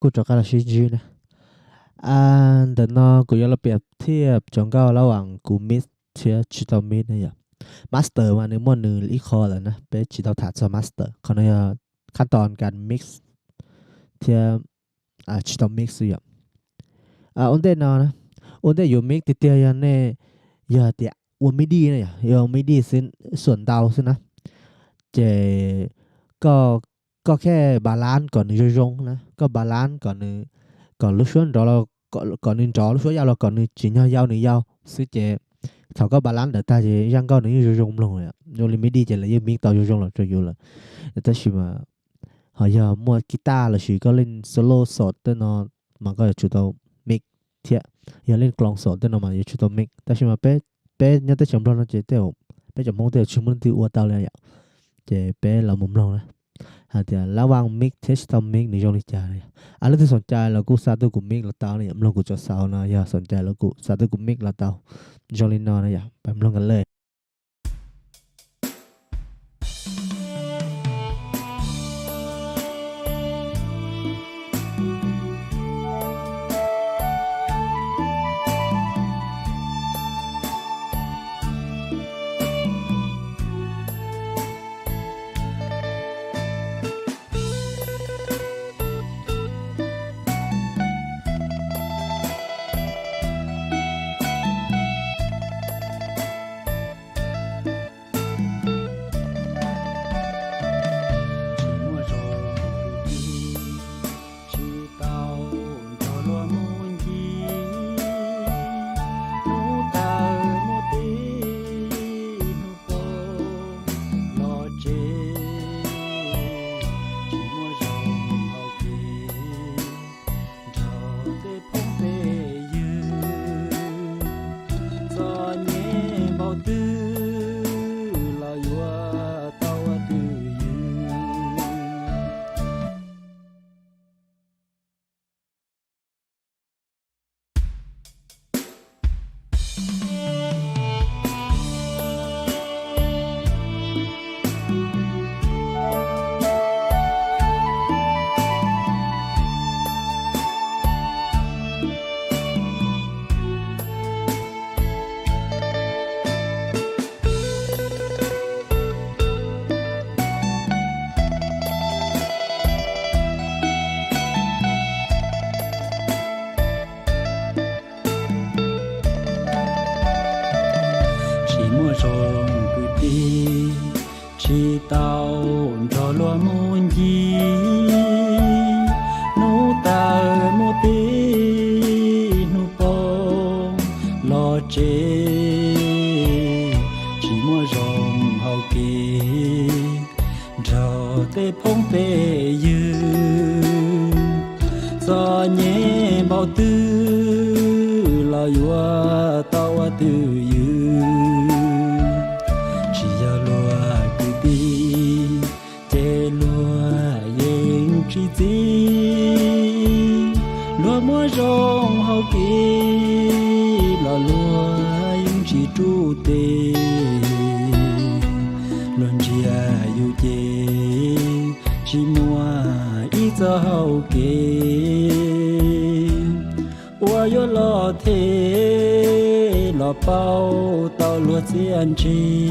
kuj rov qab los sib ntsib na. Ntawm no kuv yuav los piav thiab tso nkauj lab vas kuv mix thiab tsis tau mix na yom. Master mas nws muaj nws ib qho lawm na, peb tsis tau tham txog master, qhov no yog khab too kas mix thiab tsis tau mix xwb yom. Ua ntej no, ua ntej yuav mix tiag tiag yog nej, yog tias ua midi na yom, yog ua midi xwb, xuam ntau xwb na, ces koj, koj khe balance kom nws zoo zoo na, koj balance kom nws, kom lub suab nrov, kom nws nrov, lub suab yau los kom nws tsis nyog yau, nws yau xwb ces thaum koj balance ntawd tag ces zaj nkauj nws yeej zoo zoo mloog lawm. Zoo li midi ces lawv yeej mix tau zoo zoo los rau yus lawm. Tab sis mas ho yog muaj guitar lossis koj leej solo xom tej no mas koj yuav tsum tau mix thiab, yog leej kloos xom tej no mas yuav tsum tau mix. Tab sis mas peb, peb nyob teb chaws Nplog no ces tej, peb cov Hmoob tej tsis muaj leej twg ua tau li yom. Ces peb los mus mloog na, hais tias lab vas mix thiab tsis tau mix nws zoo li cas na yom. Leej twg xoom cai los kuj xa tuaj kuv mix los tau na yom, mloog kuv cov xaus no yog xoom cai los kuj xa tuaj kuv mix los tau. Zoo li no na yom, peb mloog kan lej. Tsis muaj zoo kwv tij, tsis tau nrog luag mus ncig, hnub tawg mus tib hnub poob los tsev, tsis muaj zoo hauv kev nrog tej phooj tej ywg, txom nyem npaum twg los yuav tau ua twj ywm. Tsis muaj zoo kwv tij, tsis tau nrog luag mus ncig, hnub tawg mus tib hnub poob los tsev, tsis muaj zoo hauv kev nrog tej phooj tej ywg, txom nyem npaum twg los yuav tau ua twj ywm. Tsis yog luag kwv tij ces luag yeej tsis txib, luag muaj zoo hauv kev los luag yeej tsis rub tes. Luag ntsia yus ces tsis muaj ib txoj hau kev uas yuav los them los pauv tau luag txiaj ntsig.